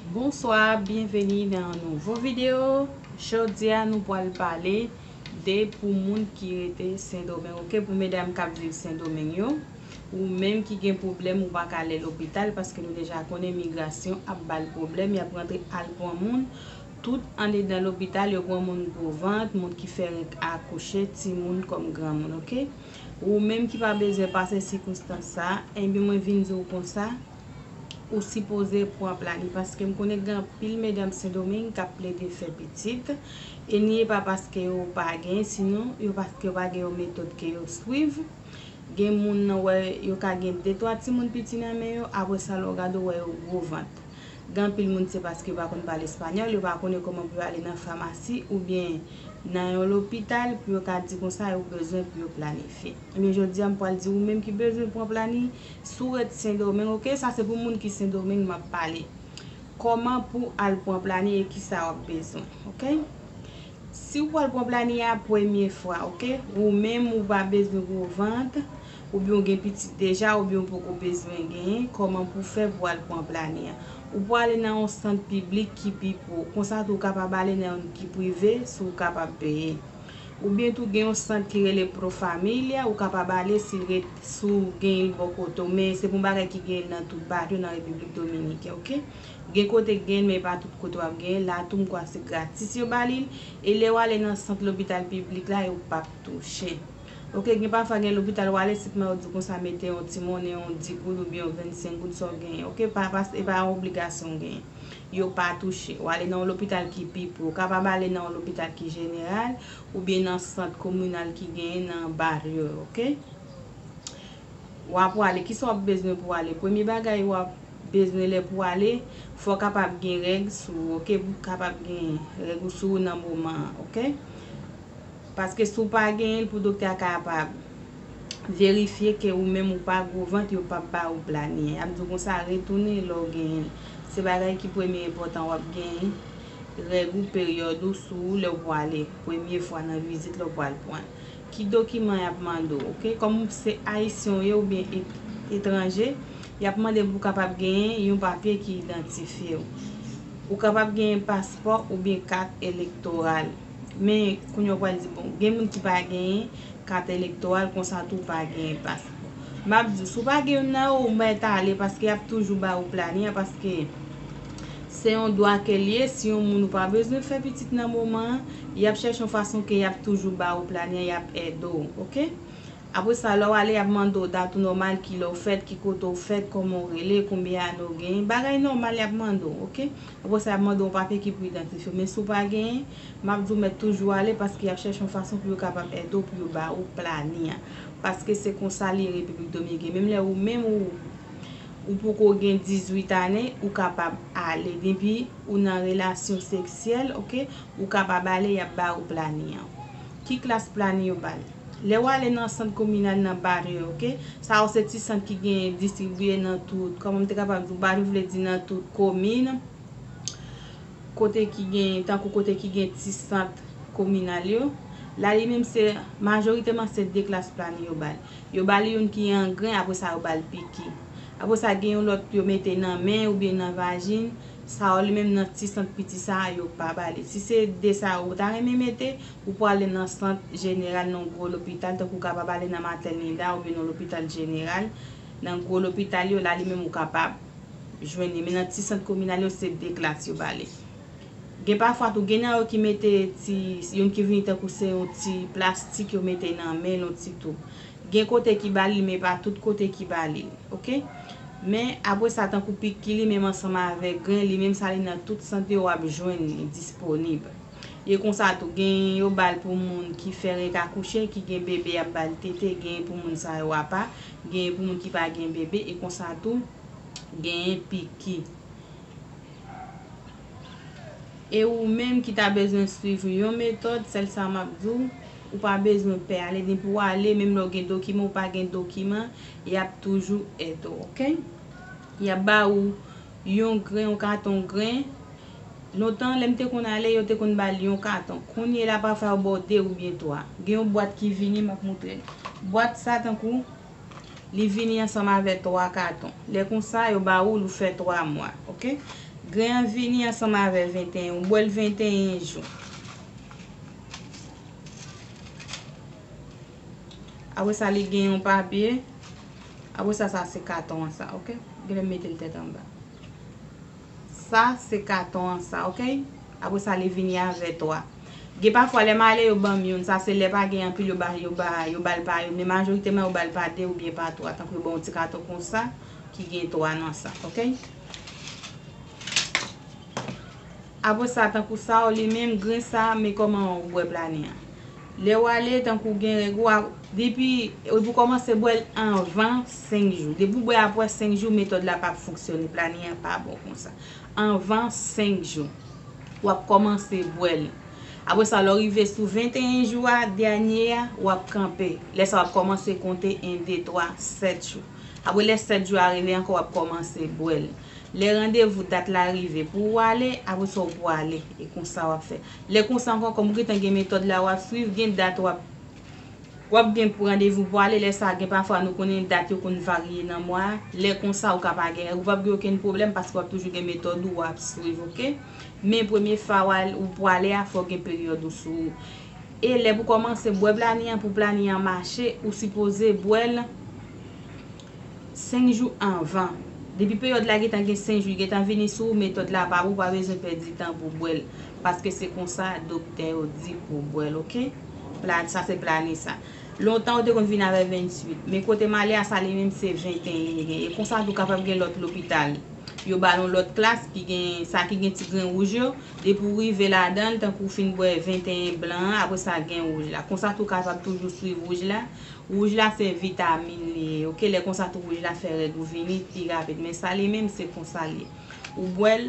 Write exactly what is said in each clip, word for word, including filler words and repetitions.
Bonswa, byenveni nan yon nouvo videyo. Jodi a nou pral pale de pou moun ki rete Sendomeng, oke? Pou medam k ap viv Sendomeng yo, ou menm ki gen pwoblèm ou pa ka ale lopital, paske nou deja konnen migrasyon ap ba l pwoblèm, y ap rantre al pran moun tout andedan lopital, yo pran moun gwo vant, moun ki fè renk akouche, timoun kòm granmoun, oke? Ou menm ki pa bezwen pase sikonstans sa, enben mwen vin di w konsa, ou sipoze pran plani, paske m konnen gen anpil medam Sendomeng k ap plede fè pitit, e ni e pa paske yo pa gen, sinon yo paske yo pa gen yon metòd ke yo swiv. Gen moun nan wè yo ka gen de twa timoun piti nan men yo, apre sa lè w gade w wè yo gwo vant. Gen anpil moun se paske yo pa konn pale espanyòl, yo pa konnen kòman pou yo ale nan famasi oubyen nan yon lopital pou yo ka di konsa yo bezwen pou yo planifye. Ebyen jodi a m pral di ou menm ki bezwen pran plani, si w ret Sendomeng, oke? Sa se pou moun ki Sendomeng m ap pale. Kòman pou al pran plani e kisa w ap bezwen, oke? Si w pral pran plani a premye fwa, oke? Ou menm ou pa bezwen gwo vant, oubyen w gen pitit deja, oubyen w poko bezwen genyen, kòman pou fè pou al pran plani a? Ou pou ale nan yon sant piblik ki pi pre w. Konsa tou w kapab ale nan youn ki prive si w kapab peye. Oubyen tou gen yon sant ki rele Pro Familia, ou kapab ale si l ret, si w gen l bò kote w, men se pa yon bagay ki gen nan tout baryo nan Repiblik Dominiken, oke? Gen kote gen l, men pa tout kote w ap gen l. La tou m kwè se gratis yo ba li l. E lè w ale nan sant lopital piblik la, yo p ap touche. Oke, gen pafwa gen lopital w ale, senpman yo di w konsa mete yon ti monnen, yon dis goud oubyen yon vennsenk goud sa w genyen. Oke, pa, pa, e pa yon obligasyon w genyen. Yo pa touche. W ale nan yon lopital ki pi pre w. Ou kapab ale nan yon lopital ki jeneral oubyen nan sant kominal ki genyen nan baryo yo, oke? W ap prale, kisa w ap bezwen pou w ale? Premye bagay w ap bezwen lè pou w ale, fò w kapab gen règ sou ou, oke? Pou w kapab gen règ ou sou ou nan moman an, oke? Paske si w pa genyen l, pou doktè a kapab verifye ke ou menm ou pa gwo vant, yo p ap ba ou plani an. Y ap di w konsa, retounen lè w genyen l. Se bagay ki premye enpòtan, w ap genyen règ ou, peryòd ou sou ou lè w prale premye fwa nan vizit lè w pral pran l. Ki dokiman y ap mande w, oke? Kòm se ayisyen w ye oubyen et-, etranje, y ap mande pou w kapab genyen yon papye ki idantifye w. Ou kapab genyen paspò oubyen kat elektoral. Men, kounye a w pral di, bon, gen moun ki pa genyen kat elektoral, konsa tou w pa genyen paspò. M ap di w, si w pa gen youn nan yo, ou mèt ale, paske y ap toujou ba ou plani an, paske se yon dwa ke l ye. Si yon moun ou pa bezwen fè pitit nan moman an, y ap chèche yon fason ke y ap toujou ba ou plani an, y ap ede w, oke? Apre sa, lè w ale, y ap mande w dat ou nòmal, kilè w fèt, ki kote w fèt, kòman w rele, konbyen ane w genyen. Bagay nòmal y ap mande w, oke? Apre sa, y ap mande w yon papye ki pou idantifye w. Men si w pa genyen, m ap di w mèt toujou ale, paske y ap chèche yon fason pou yo kapab ede w, pou yo ba ou plani an. Paske se konsa li ye Repiblik Dominiken. Menm lè ou menm ou, ou poko gen dizuit ane, ou kapab ale. Depi ou nan relasyon seksyèl, oke, ou kapab ale, y ap ba ou plani an. Ki klas plani yo ba l? Lè w ale nan sant kominal nan baryo, oke? Sa yo se ti sant ki gen distribiye nan tout, kòman m te kapab di w, baryo vle di nan tout komin, kote ki gen, tankou kote ki gen ti sant kominal yo. La li menm se, majoriteman se de klas plani yo ba l. Yo ba l youn ki an grenn, apre sa yo ba l piki. Apre sa gen yon lòt yo mete nan men oubyen nan vajin. Sa yo li menm nan ti sant piti sa a, yo pa ba li. Si se de sa yo ou ta renmen mete, ou pou ale nan sant jeneral, nan gwo lopital, tankou w kapab ale nan Matènida oubyen nan lopital jeneral. Nan gwo lopital yo, la li menm ou kapab jwenn li. Men nan ti sant kominal yo, se de klas yo ba li. Gen pafwa tou, gen nan yo ki mete ti, youn ki vini tankou se yon ti plastik yo mete nan men l, yon ti toub. Gen kote ki ba li, men pa tout kote ki ba li, oke? Men apre sa, tankou piki li menm ansanm avèk grenn, li menm sa li nan tout sant yo, w ap jwenn li disponib. E konsa tou, gen yo ba l pou moun ki fè renk akouche, ki gen bebe, y ap ba l tete, gen pou moun sa yo apa, gen pou moun ki pa gen bebe, e konsa tou, gen piki. E ou menm ki ta bezwen swiv yon metòd, sèl sa m ap di w, ou pa bezwen pè ale, depi w ale, menm lè w gen dokiman, ou pa gen dokiman, y ap toujou ede w, oke? Y ap ba ou yon grenn, yon katon grenn. Lontan, lè m te konn ale, yo te konn ba l yon katon. Kounye a la, pafwa yo ba w de oubyen twa. Gen yon bwat ki vini, m ap montre n. Bwat sa, tankou, li vini ansanm avèk twa katon. Lè konsa, yo ba ou l, ou fè twa mwa, oke? Grenn an vini ansanm avè venteyen, ou bwè l venteyen jou. Apre sa, li gen yon papye. Apre sa, sa se katon an sa, oke? Genlè m mete l tèt anba. Sa se katon an sa, oke? Apre sa, li vini avè twa. Gen pafwa, lè m ale, yo ban m youn. Sa se lè pa gen anpil, yo ba, yo ba, yo ba l pa youn. Men majoriteman, yo ba l pa de oubyen pa twa. Tankou yo ba w yon ti katon konsa, ki gen twa nan sa, oke? Apre sa, tankou sa, ou li menm, grenn sa, men kòman ou bwè planin an. Lè w ale, tankou w gen règ ou, a, depi, ou pou kòmanse bwè l anvan senk jou. Depi w bwè apre senk jou, metòd la p ap fonksyone. Planin an pa bon konsa. Anvan senk jou, w ap kòmanse bwè l. Apre sa, lè w rive sou venteyen jou a, dènye a, w ap kanpe. Lè sa, w ap kòmanse konte en, de, twa, sèt jou. Apre lè sèt jou a rive ankò, w ap kòmanse bwè l. Lè randevou dat la rive pou w ale, apre sa w pou ale. E konsa w ap fè. Lè konsa ankò, kòm ou gentan gen metòd la w ap swiv, gen dat w ap, w ap gen pou randevou pou ale. Lè sa, gen pafwa nou konnen dat yo konn varye nan mwa a. Lè konsa, ou ka pa gen règ, ou p ap gen okenn pwoblèm paske w ap toujou gen metòd ou w ap swiv, oke? Men premye fwa w al, ou pou ale a, fò w gen peryòd ou sou ou. E lè pou kòmanse bwè planin an, pou planin an mache, ou sipoze bwè l senk jou anvan. Depi peryòd la gentan gen senk jou, li gentan vini sou ou, metòd la pa bon, ou pa bezwen pèdi tan pou bwè l. Paske se konsa doktè yo di pou bwè l, oke? Pla-, sa se planin sa. Lontan, ou te konn vin avè venntuit. Men kote m ale a, sa li menm se venteyen li gen. E konsa tou kapab gen lòt lopital. Yo ba l yon lòt klas ki gen, sa ki gen ti grenn wouj yo. Depi w rive ladan l, tankou w fin bwè venteyen blan an, apre sa gen wouj la. Konsa tou kapab toujou swiv wouj la. Wouj la se vitamin li ye, oke? Lè konsa tou wouj la fè règ ou vini pi rapid. Men sa li menm se konsa li ye. Ou bwè l,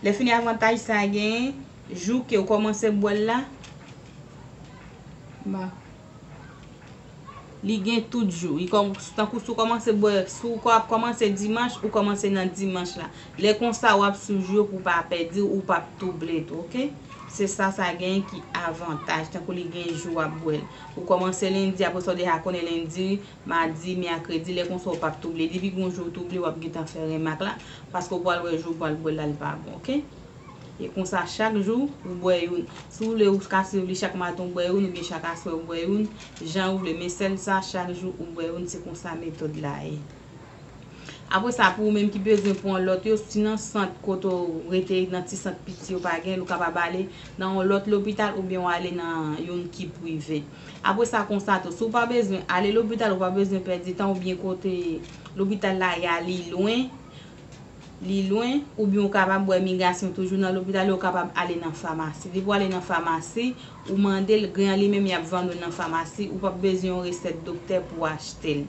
lè fini avantaj sa genyen, jou ke w kòmanse bwè l la, ba, li gen tout jou. Li kòm, tankou si w kòmanse bwè, si w kò-, ap kòmanse dimanch, ou kòmanse nan dimanch la. Lè konsa, w ap sou jou yo pou w pa pèdi, ou p ap twouble tou, oke? Se sa, sa genyen ki avantaj, tankou li gen jou w ap bwè l. Ou kòmanse lendi, apre sa w deja konnen lendi, madi, mèkredi, lè konsa w p ap twouble. Depi gon jou w twouble, w ap gentan fè remak la, paske w pral wè jou w pral bwè l la, l pa bon, oke? E konsa, chak jou, ou bwè youn. Si w vle, ou ka swiv li chak maten, ou bwè youn, oubyen chak aswè, ou bwè youn, jan ou vle. Men sèl sa, chak jou, ou bwè youn, se konsa metòd la ye. Apre sa, pou ou menm ki bezwen pran lòt yo, si nan sant kote w rete, nan ti sant piti yo pa gen, ou kapab ale nan yon lòt lopital oubyen w ale nan youn ki prive. Apre sa, konsa tou, si w pa bezwen ale lopital, ou pa bezwen pèdi tan oubyen kote lopital la ye a, li lwen, li lwen, oubyen ou kapab bwè migasyon toujou nan lopital, ou kapab ale nan famasi. Depi w ale nan famasi, ou mande l, grenn an li menm y ap vann ou nan famasi, ou p ap bezwen yon resèt doktè pou w achte l.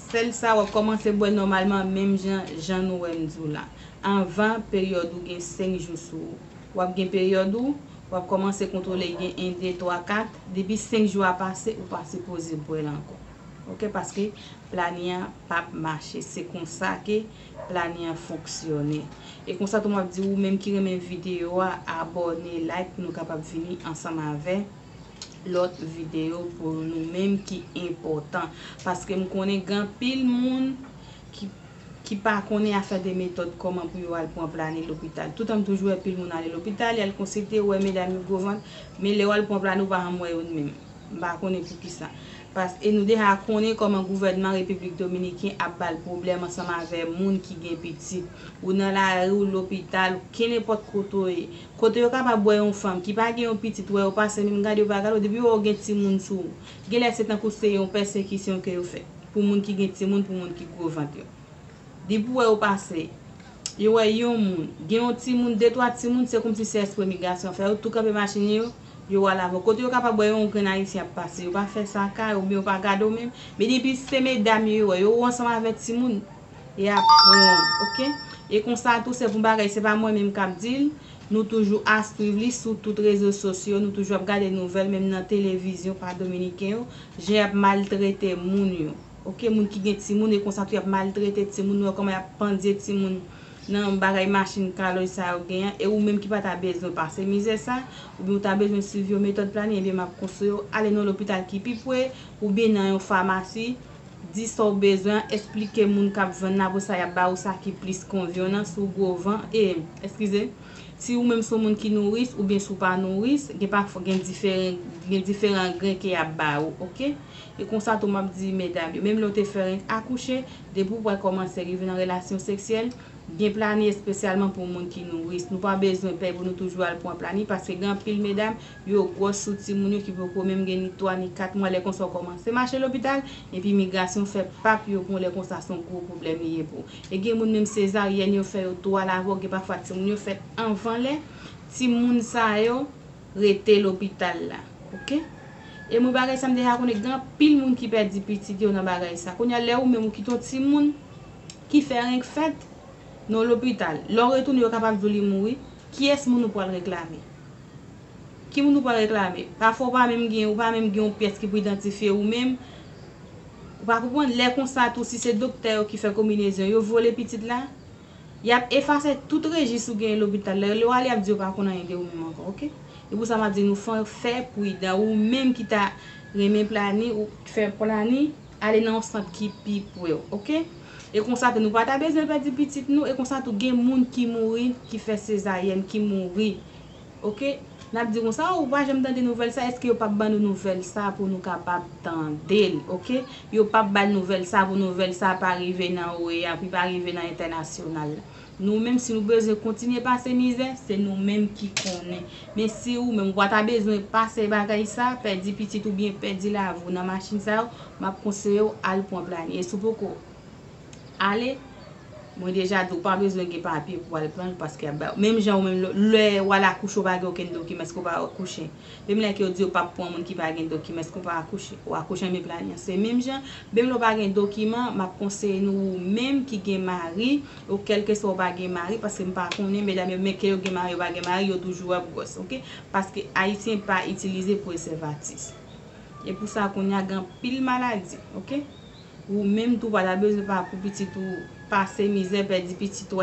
Sèl sa, w ap kòmanse bwè nòmalman menm jan, jan nou wè m di w la. Anvan peryòd ou gen senk jou sou ou. W ap gen peryòd ou, w ap kòmanse kontwole gen en, de, twa, kat. Depi senk jou a pase, ou pa sipoze bwè l ankò. Oke, paske planin an p ap mache. Se konsa ke planin an fonksyone. E konsa tou m ap di ou menm ki renmen videyo a, abòne, like pou nou kapab vini ansanm avè lòt videyo pou nou menm ki enpòtan. Paske m konnen gen anpil moun ki, ki pa konnen afè de metòd kòman pou yo al pran planin lopital. Toutan m toujou wè pil moun ale lopital, y al konsilte, wè medam yo gwo vant, men lè w al pran planin, ou pa janm wè yo menm. M pa konnen poukisa. Paske nou deja konnen kòman gouvènman Repiblik Dominiken ap ba l pwoblèm ansanm avè moun ki gen pitit. Ou nan lari, ou lopital, ou kenenpòt kote w ye. Kote yo kapab wè yon fanm ki pa gen yon pitit, wè yo pase menm gade yo pa gade w, depi yo wè w gen timoun sou ou. Genlè se tankou se yon pèsekisyon ke yo fè pou moun ki gen timoun, pou moun ki gwo vant yo. Depi w wè yo pase, yo wè yon moun, gen yon timoun, de twa timoun, se kòmsi se espre migrasyon fè yo, tou kanpe machin yo, yo al avè w. Kote yo kapab wè yon grenn ayisyen ap pase, yo pa fè sa ka, oubyen yo pa gade w menm. Men depi se medam yo, yo wè yo ansanm avè timoun, y ap pran w, oke? E konsa tou, se pou bagay, se pa mwen menm k ap di l, nou toujou a swiv li sou tout rezo sosyo, nou toujou ap gade nouvèl, menm nan televizyon pa dominiken yo, jan y ap maltrete moun yo. Oke, moun ki gen timoun, e konsa tou y ap maltrete timoun, nou wè kòman y ap pandye timoun nan bagay machin kalòj sa yo genyen, e ou menm ki pa ta bezwen pase mizè sa, oubyen ou ta bezwen swiv yon metòd planin, ebyen m ap konseye w ale nan yon lopital ki pi pre, oubyen nan yon famasi, Di sa w bezwen an, eksplike moun k ap vann nan, apre sa y ap ba ou sa ki plis konvyan w nan. Si w gwo van, e, eskize, si ou menm se yon moun ki nouris oubyen si w pa nouris, gen pafwa gen diferan, gen diferan grenn ke y ap ba ou, oke? E konsa tou m ap di medam yo, menm lè w te fè renk akouche, depi w pral kòmanse rive nan relasyon seksyèl, gen plani espesyalman pou moun ki nouris. Nou pa bezwen pè pou nou toujou al pran plani, paske gen anpil medam, yo gwòs sou timoun yo ki poko menm gen ni twa ni kat mwa, lè konsa w kòmanse mache lopital, epi migrasyon fè pap yo pran w, lè konsa se yon gwo pwoblèm li ye pou ou. E gen moun menm sezaryèn yo fè yo tou alavò, gen pafwa timoun yo fèt anvan lè, timoun sa yo rete lopital la, oke? E mwen bagay sa m deja konnen gen anpil moun ki pèdi pitit yo nan bagay sa. Kounye a lè ou menm ou kite yon timoun ki fè renk fèt nan lopital, lè w retounen yo kapab di w li mouri, kiyès moun ou pral reklame? Ki moun ou pral reklame? Pafwa ou pa menm gen, ou pa menm gen yon pyès ki pou idantifye ou menm. Ou pa konprann? Lè konsa tou, si se doktè yo ki fè konbinezon, yo vyole pitit la, y ap efase tout rejis ou genyen lopital la. Lè w ale, y ap di yo pa konn anyen de ou menm ankò, oke? E pou sa m ap di nou fè, fè pridan. Ou menm ki ta renmen plani, ou fè plani, ale nan yon sant ki pi pre w, oke? E konsa tou, nou pa ta bezwen pèdi pitit nou, e konsa tou, gen moun ki mouri, ki fè sezaryèn, ki mouri, oke? N ap di konsa, ou pa janm tande nouvèl sa, èske yo p ap ban nou nouvèl sa pou nou kapab tande l, oke? Yo p ap ba l nouvèl sa pou nouvèl sa pa rive nan O E A, pou pa rive nan entènasyonal la. Nou menm, si nou bezwen kontinye pase mizè, se nou menm ki konnen. Men si ou menm, ou pa ta bezwen pase bagay sa, pèdi pitit oubyen pèdi lavi w nan machin sa yo, m ap konseye w al pran plani. E si w poko ale, mwen deja di w pa bezwen gen papye pou al pran l, paske y ap ba w. Menm jan ou menm lè, lè w al akouche, ou pa gen okenn dokiman, èske w pa akouche? Menm lè ke yo di yo p ap pran moun ki pa gen dokiman, èske w pa akouche? Ou akouche, men plani an se menm jan. Menm lè w pa gen dokiman, m ap konseye nou, ou menm ki gen mari, ou kèlkeswa ou pa gen mari, paske m pa konnen medam yo, men ke yo gen mari, yo pa gen mari, yo toujou ap gwòs, oke? Paske Ayisyen pa itilize prezèvatif. E pou sa, kounye a gen anpil maladi, oke? Ou menm tou pa ta bezwen pa pou pitit ou pase mizè, pèdi pitit ou,